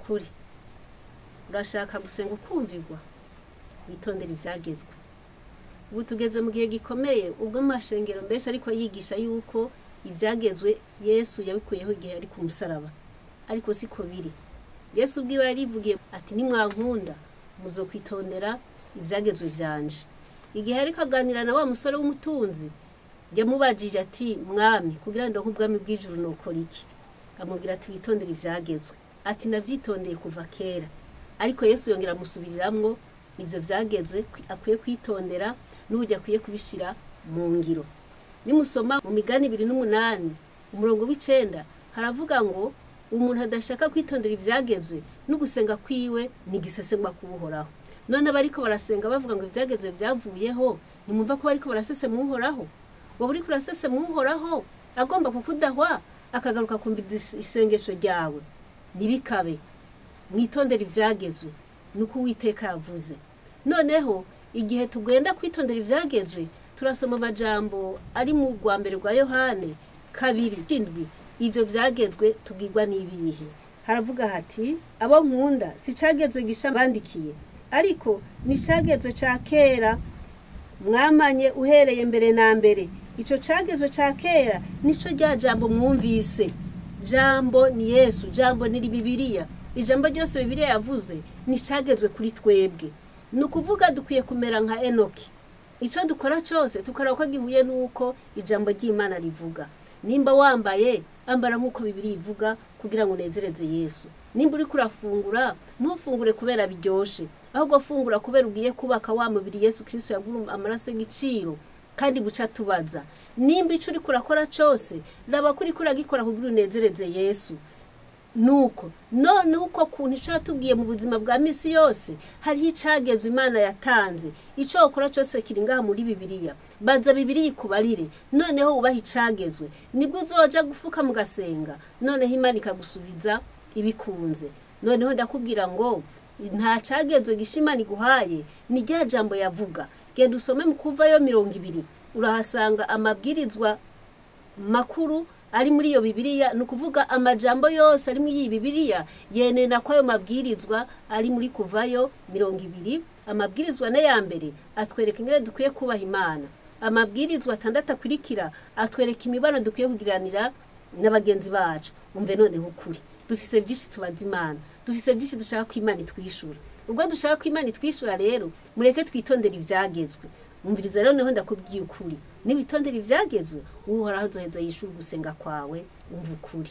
Ukuri urashaka gusenga ukumvirwa, witondere ivyagezwe. Ubu tugeze mu gihe gikomeye ubwo amashengero menshi ariko yigisha yuko ivyagezwe Yesu yabikuyeho igihe ari ku musaraba, ariko siko biri. Yesu ubwiwe yarivugiye ati nimwankunda muzokwitondera ivyagezwe vyanje. Igihe ariko aganira na wa musore w'umutunzi, yamubajije ati mwami, kugira ndonke ubwami bw'ijuru nokora iki? Amubwira ati witondere ivyagezwe. Ati navyitondeye kuva kera. Ariko Yesu yongera amusubiriramwo ivyo vyagezwe akwiye kwitondera n'uburyo akwiye kubishira mu ngiro. Nimusoma mu migani 28 umurongo w'9 haravuga ngo umuntu adashaka kwitondera ivyagezwe n'ugusenga kwiwe ni igisesengwa kuwuhoraho. None abariko barasenga bavuga ngo ivyagezwe vyavuyeho, nimumva ko bariko barasesema Uhoraho? Wowe uriko urasesema Uhoraho agomba kukudahwa akagaruka kumviriza isengesho ryawe. Ntibikabe. Mwitondere ivyagezwe nuko Uwiteka yavuze. Noneho igihe tugenda kwitondera ivyagezwe, turasoma amajambo ari mu rwa mbere rwa Yohane 2:7. Ivyo vyagezwe tubwirwa n'ibihe? Haravuga hati abo nkunda si cagezwe gisha bandikiye, ariko ni cagezwe ca kera mwamanye uhereye mbere na mbere. Ico cagezwe ca kera nico rya jambo mwumvise. Jambo ni Yesu, jambo ni Bibiliya. Ijambo ryose Bibiliya yavuze ni cagezwe kuri twebwe. Ni ukuvuga dukwiye kumera nka Enoki. Ico dukora cose tukora uko gihuye nuko ijambo ry'Imana rivuga. Nimba wambaye, ambara nkuko Bibiliya ivuga kugira ngo unezereze Yesu. Nimba uriko urafungura, ntufungure kubera biryoshe, ahubwo fungura kubera ugiye kubaka wa mubiri Yesu Kristo yagura amaraso y'igiciro. Kandi buca tubaza, nimba ico uriko urakora cose, raba ko uriko uragikora kugira unezereze Yesu. Nuko none uko kuntu ico yatubwiye mu buzima bwa misi yose, hariho icagezwe Imana yatanze. Ico wokora cose kiri ngaha muri Bibiliya. Baza Bibiliya ikubarire, noneho ubahe icagezwe. Nibwo uzoja gufuka mugasenga, noneho Imana ikagusubiza ibikunze. Noneho ndakubwira ngo nta cagezwe gisha Imana iguhaye, ni rya jambo yavuga. Genda usome mu Kuvayo 20, urahasanga amabwirizwa makuru ari muri iyo Bibiliya. Ni ukuvuga amajambo yose ari muri iyi Bibiliya yenena ko ayo mabwirizwa ari muri Kuvayo 20. Amabwirizwa ne ya mbere atwereka ingene dukwiye kubaha Imana. Amabwirizwa 6 akurikira atwereka imibano dukwiye kugiranira n'abagenzi bacu. Umve noneho ukuri, dufise byinshi tubaza Imana, dufise byinshi dushaka ko Imana itwishura. Ubwo dushaka ko Imana itwishura rero, mureke twitondere ivyagezwe. Umviriza rero noneho ndakubwiye ukuri, niwitondera ivyagezwe, Uhoraho azoheza yishura ugusenga kwawe. Umva ukuri.